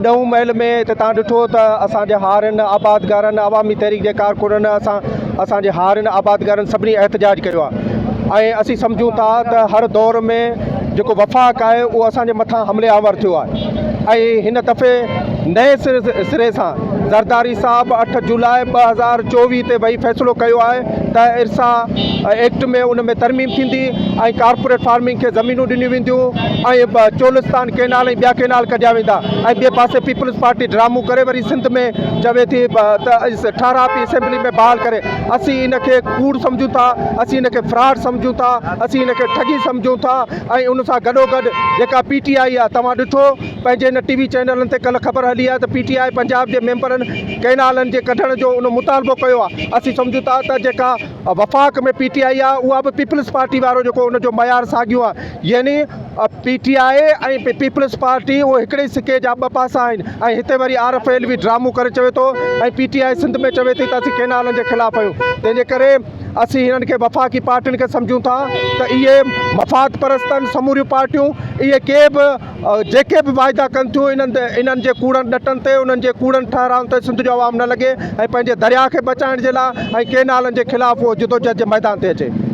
ڏهون ميل ۾ ته تان ڏٺو ته اسان جي هارين آبادگارن عوامي تحريڪ جي ڪارڪنن اسان اسان جي هارين آبادگارن سڀني احتجاج ڪيو آهي ۽ اسين سمجهون ٿا ته هر دور ۾ جيڪو وفاق آهي اهو اسان جي مٿان حملي آور ٿيو آهي ۽ هن دفعي نئين سري سان زرداري صاحب اٺ جولاء 2024 تي وئي فيصلو ڪيو آهي ته ارسا ايڪٽ ۾ ان ۾ ترميم ٿيندي ۽ ڪارپوريٽ فارمنگ کي زمينون ڏنيون وينديون ۽ چولستان ڪينال ۽ ٻيا ڪينال ڪڍيا ويندا ۽ ٻئي پاسي پيپلز پارٽي ڊرامو ڪري وري سنڌ ۾ چوي ٿي ته ٺهراء پي اسيمبلي ۾ بحال ڪري. اسين ان کي ڪوڙ سمجهون ٿا، اسين ان کي فراڊ سمجهون ٿا، اسين ان کي ٺڳي سمجهون ٿا ۽ ان سان گڏوگڏ جيڪا پي ٽي آء آهي توهان ڏٺو پنهنجي ان ٽي وي چينلن تي ڪلهه خبر هلي آهي ته پي ٽي آء پنجاب جي ميمبرن ڪئنالن جي ڪڍڻ جو ان مطالبو ڪيو آهي. اسين سمجهون ٿا ته جيڪا وفاق ۾ پي ٽي آء آهي اها به پيپلز پارٽي وارو جيڪو ان جو معيار ساڳيو آهي يعني پي ٽي آء ۽ پيپلز پارٽي اهو هڪڙي ئي سڪي جا ٻه پاسا آهن ۽ هتي وري عارف علوي ڊرامو ڪري چوي ٿو ۽ پي ٽي آء سنڌ ۾ چوي ٿي ته اسين ڪئنالن جي خلاف آهيون تنهن جي ڪري اسين هنن کي وفاقي پارٽين کي سمجهون ٿا ته اهي مفاد پرست آهن سموريون پارٽيون اهي ڪي به جيڪي به واعدا ڪن ٿيون انهن تي انهن جي ڪوڙن ڏٽن تي انهن جي ڪوڙن ٺهرائن تي سنڌ جو عوام نه لڳي ۽ پنهنجي درياء کي بچائڻ جي لاء ۽ ڪينالن جي خلاف اهو جدوجهد جي ميدان تي اچي.